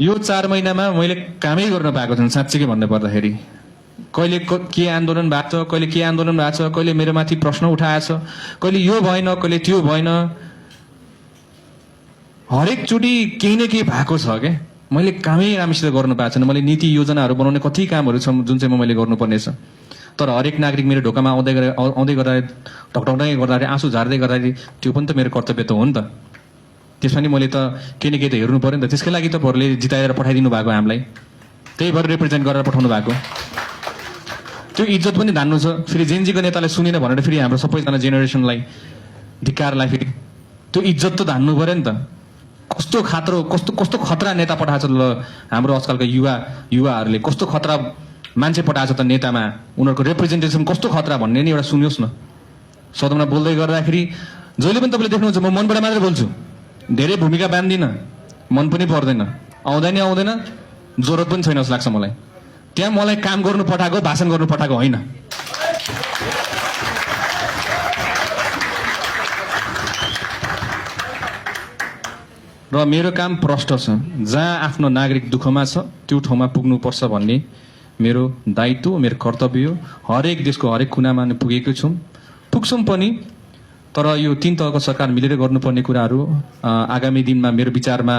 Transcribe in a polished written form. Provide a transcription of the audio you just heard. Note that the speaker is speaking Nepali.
यो 4 महिनामा मैले कामै गर्न पाएको छैन साँच्चै भन्नु पर्दाखेरि। कहिले के आन्दोलन भएको छ, कहिले के आन्दोलन भएको छ, कहिले मेरो माथि प्रश्न उठाएछ, कहिले यो भएन, कहिले त्यो भएन। हरेक चोटि केही न केही भएको छ के। मैले कामै राम्रोसित गर्नु पाएको छैन। मैले नीति योजनाहरू बनाउने कति कामहरू छ जुन चाहिँ मैले गर्नुपर्नेछ। तर हरेक नागरिक मेरो ढोकामा आउँदै गर्दा ढकढक्दै गर्दाखेरि आँसु झार्दै गर्दाखेरि त्यो पनि त मेरो कर्तव्य त हो नि त। त्यसमा नि मैले त केही न केही त हेर्नु पर्यो नि त। त्यसकै लागि त भरले जिताएर पठाइदिनु भएको हामीलाई, त्यही भएर रिप्रेजेन्ट गरेर पठाउनु भएको। त्यो इज्जत पनि धान्नु छ। फेरि जेनजीको नेताले सुनेन भनेर फेरि हाम्रो सबैजना जेनेरेसनलाई धिक्कारलाई फेरि त्यो इज्जत त धान्नु पर्यो नि त। कस्तो खात्रो कस्तो खतरा नेता पठाएको छ ल हाम्रो आजकलको युवाहरूले, कस्तो खतरा मान्छे पठाएको छ त नेतामा। उनीहरूको रिप्रेजेन्टेसन कस्तो खतरा भन्ने नि एउटा सुन्योस् न। सदनमा बोल्दै गर्दाखेरि जहिले पनि तपाईँले देख्नुहुन्छ म मनबाट मात्रै बोल्छु, धेरै भूमिका बाँध्दिनँ, मन पनि पर्दैन, आउँदैन, जरुरत पनि छैन जस्तो लाग्छ मलाई। त्यहाँ मलाई काम गर्नु पठाएको, भाषण गर्नु पठाएको होइन। र मेरो काम प्रष्ट छ। जहाँ आफ्नो नागरिक दुःखमा छ त्यो ठाउँमा पुग्नुपर्छ भन्ने मेरो दायित्व, मेरो कर्तव्य हो। हरेक देशको हरेक कुनामा पुगेको छौँ, पुग्छौँ पनि। तर यो 3 तहको सरकार मिलेर गर्नुपर्ने कुराहरू आगामी दिनमा मेरो विचारमा